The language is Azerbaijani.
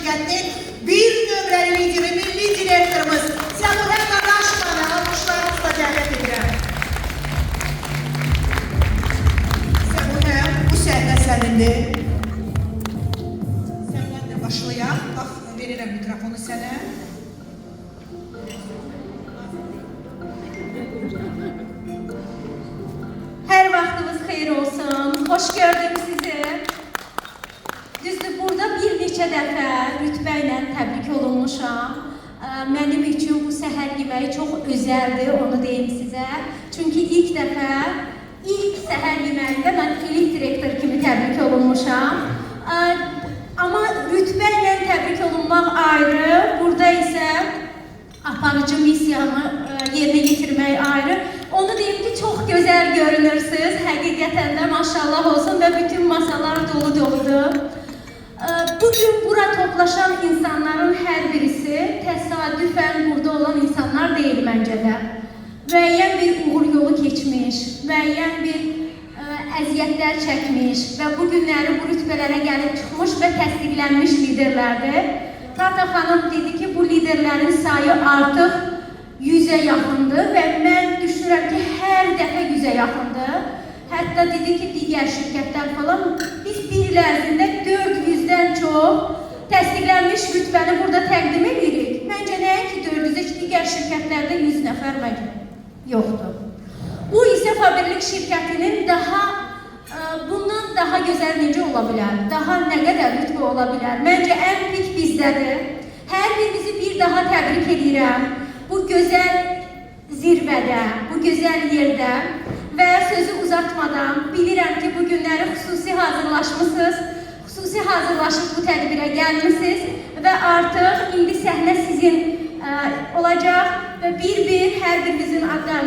şirkətinin bir nömrəli lideri, milli direktorumuz Səbuhə Qadaşovanı alqışlarınızla dəvət edirəm. Səbuhə, bu səhnə sənindir. Səndən də başlayaq. Bax, verirəm mikrofonu sənə. Hər vaxtınız xeyir olsun. Xoş gördüm sizi. Düzdür, burada bir neçə dəfə rütbə ilə təbrik olunmuşam. Mənim üçün bu səhər yeməyi çox özəldir, onu deyim sizə. Çünki ilk dəfə, ilk səhər yeməyində mən elit direktor kimi təbrik olunmuşam. Amma rütbə ilə təbrik olunmaq ayrı, burada isə aparıcı missiyamı yerinə yetirmək ayrı. Onu deyim ki, çox gözəl görünürsünüz. Həqiqətən də maşallah olsun və bütün masalar dolu doludur. Bugün bura toplaşan insanların hər birisi təsadüfən burada olan insanlar deyil məncə də. Müəyyən bir uğur yolu keçmiş, müəyyən bir əziyyətlər çəkmiş və bu günləri bu rütbələrə gəlib çıxmış və təsdiqlənmiş liderlərdir. Tata xanım dedi ki, bu liderlərin sayı artıq 100-ə yaxındır və mən düşünürəm ki, hər dəfə 100-ə yaxındır. Hətta dedi ki, digər şirkətlər falan, biz bir il ərzində 400-dən çox təsdiqlənmiş rütbəni burada təqdim edirik. Məncə nəinki 400, heç digər şirkətlərdə 100 nəfər məncə yoxdur. Bu isə Faberlic şirkətinin daha bundan daha gözəl necə ola bilər? Daha nə qədər rütbə ola bilər? Məncə ən pik bizdədir. Hər birinizi bir daha təbrik edirəm. Bu gözəl zirvədə, bu gözəl yerdə və sözü uzatmadan bilirəm ki, bu günləri xüsusi hazırlaşmısınız, xüsusi hazırlaşıb bu tədbirə gəlmisiniz və artıq indi səhnə sizin olacaq və bir-bir hər birinizin adlarını